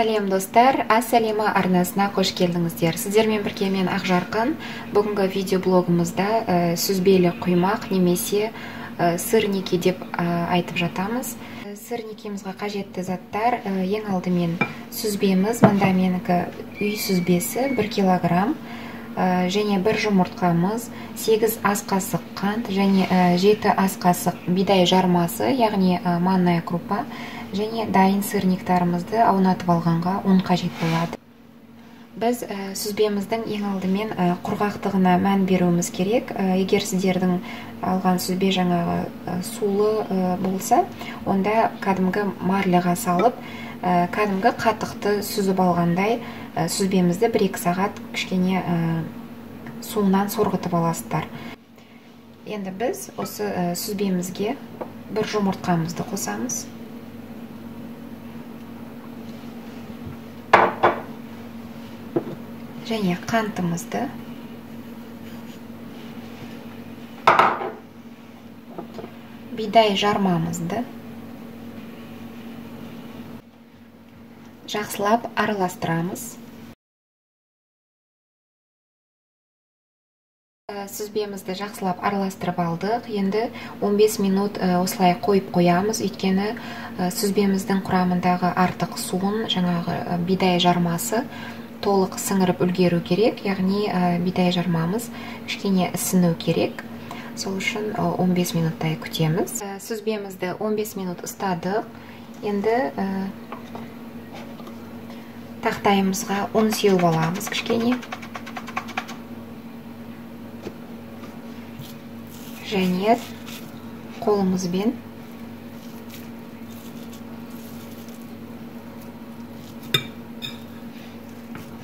Сәлем достар, Ас әлемі арнасына қош келдіңіздер. Сіздермен бірге мен Ақжарқын. Бүгінгі видеоблогымызда сүзбелі құймақ немесе сырники деп айтып жатамыз. Сырникимізге қажетті заттар, ең алдымен сүзбеміз, мында менікі үй сүзбесі 1 килограмм, және бір жұмыртқамыз, 8 ас қасық қант және 7 ас қасық бидай жармасы, яғни манная крупа, және дайын сырниктарымызды аунатып алғанға ұн қажет болады. Біз сүзбеміздің ең алдымен құрғақтығына мән беруіміз керек. Егер сіздердің алған сүзбе жаңағы сулы болса, онда кәдімгі марлеға салып, кәдімгі қатықты сүзіп алғандай сүзбемізді 1-2 сағат кішкене суынан сорғытып аласыздар. Енді біз осы сүзбемізге бір жұмыртқамызды қосамыз. Және қантымызды, бидай жармамызды жақсылап араластырамыз. Сүзбемізді жақсылап араластырып алдық. Енді 15 минут осылай қойып қоямыз. Өйткені сүзбеміздің құрамындағы артық суын жаңағы бидай жармасы толық сіңіріп үлгеру керек, яғни бидай жармамыз кішкене ісіну керек. Сол үшін 15 минуттай күтеміз. Сүзбемізді 15 минут ыстадық. Енді тақтайымызға ұн сеуіп аламыз кішкене. Және қолымызбен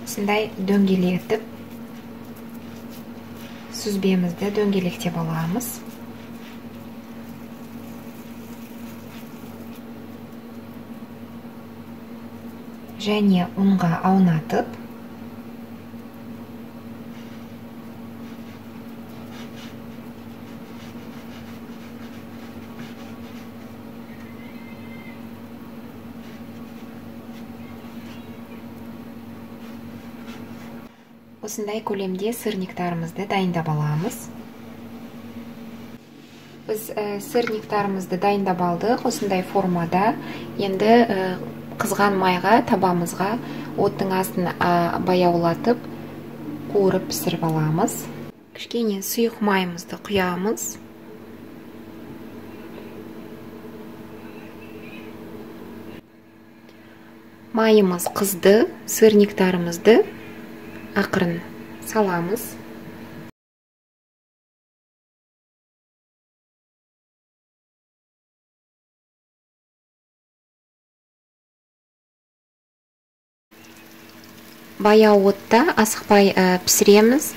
осындай дөңгелетіп сүзбемізді дөңгелектеп аламыз. Және ұнға аунатып осындай көлемде сырниктарымызды дайындап аламыз. Біз сырниктарымызды дайындап алдық осындай формада. Енді қызған майға, табамызға оттың астын баяулатып, қуырып пісіріп аламыз. Кішкене сұйық майымызды құямыз. Майымыз қызды, сырниктарымызды ақырын саламыз. Баяу отта асықпай пісіреміз.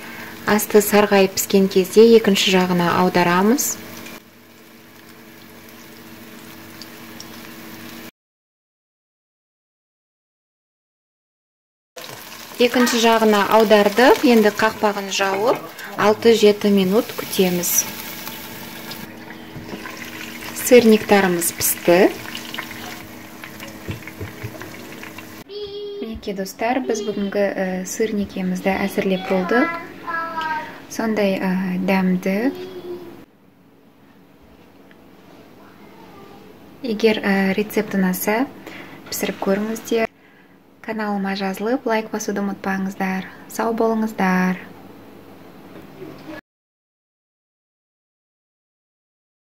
Асты сарғайып піскен кезде екінші жағына аударамыз. Екінші жағына аудардық. Енді қақпағын жауып 6-7 минут күтеміз. Сырниктарымыз пісті. Мінекей достар, біз бүгінгі сырникемізді әзірлеп болдық. Сондай дәмді. Егер рецепт ұнаса, пісіріп көріңіздер. Каналыма жазылып, лайк басуды ұмытпаңыздар. Сау болыңыздар.